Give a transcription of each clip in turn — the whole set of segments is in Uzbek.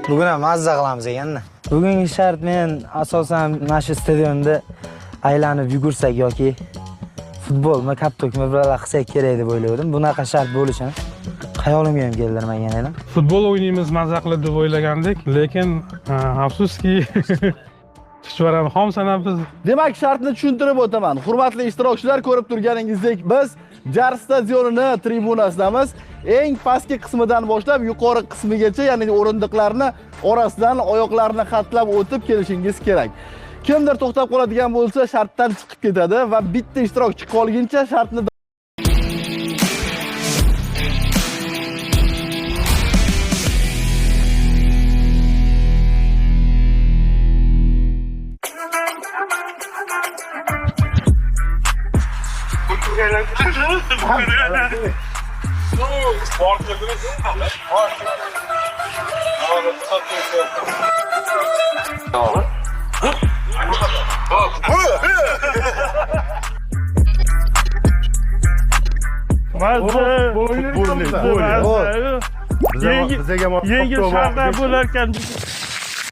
Bugun ham mazza qilamiz ekanda. Bugungi shart men asosan mana shu stadionda aylanib yugursak yoki futbolmi, koptokmi birala qilsak kerak deb o'yladim. Bunaqa shart bo'lishini xayolimga ham keltirmagan edim. Futbol o'ynaymiz maza qilib deb o'ylagandik, lekin afsuski chuchvarani xom sanabmiz. Demak, shartni tushuntirib o'taman. Hurmatli ishtirokchilar, ko'rib turganingizdek, biz Jar stadionini tribunasidamiz. Eng pastki qismidan boshlab yuqori qismigacha, ya'ni o'rindiqlarni orasidan oyoqlarni xatlab o'tib kelishingiz kerak. Kimdir to'xtab qoladigan bo'lsa, shartdan chiqib ketadi va bitta ishtirokchi qolguncha shartni Mazza. Bizaga Yengil shartlar bo'larkan.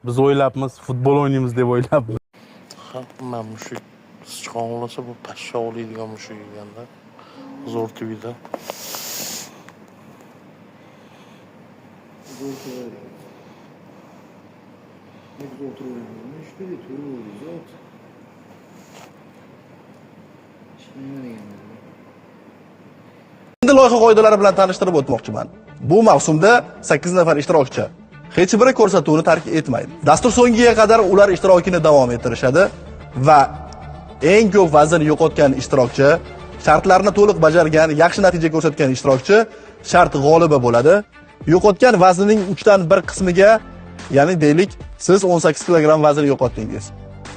Biz o'ylabmiz, futbol o'ynaymiz deb o'ylabmiz. Hamma mushuk sichqon ovlasa, bu pashsha ovlaydigan mushuk ekanda. Zo'r tuydi. Endi loyiha qoidalari bilan tanishtirib o'tmoqchiman. Bu mavsumda 8 nafar ishtirokchi hech biri ko'rsatuvni tark etmaydi. Dastur so'ngiga qadar ular ishtirokini davom ettirishadi va eng ko'p vazn yo'qotgan ishtirokchi, shartlarni to'liq bajargan, yaxshi natija ko'rsatgan ishtirokchi shart g'olibi bo'ladi. Yo'qotgan vaznining 3dan 1 qismiga, ya'ni deylik, siz 18 kilogramm vazn yo'qotdingiz.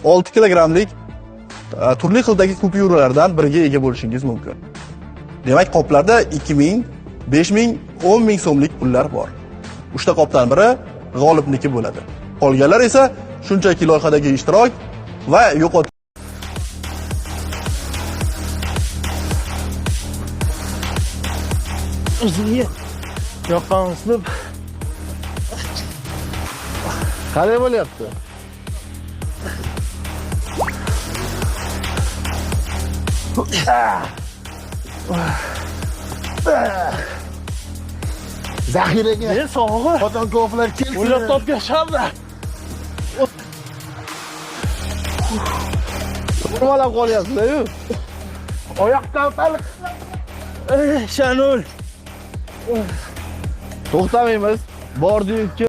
6 kilogrammlik turli xildagi kupyuralardan biriga ega bo'lishingiz mumkin. Demak, qoplarda 2000, 5000, 10000 so'mlik pullar bor. 3 ta qopdan biri g'olibniki bo'ladi. Qolganlar esa shunchaki loyihadagi ishtirok va yo'qot O'zimga yoqqan uslub. Qalay bo'lyapti? Zaxiraga Ne sog'ig'i? xotin-qizlar kelsin. O'ylab topgan shartlar. O'rmalab qolyapsizlar-yu. Oyoqdan taliq. Shanul. To'xtamaymiz. Bordi-yu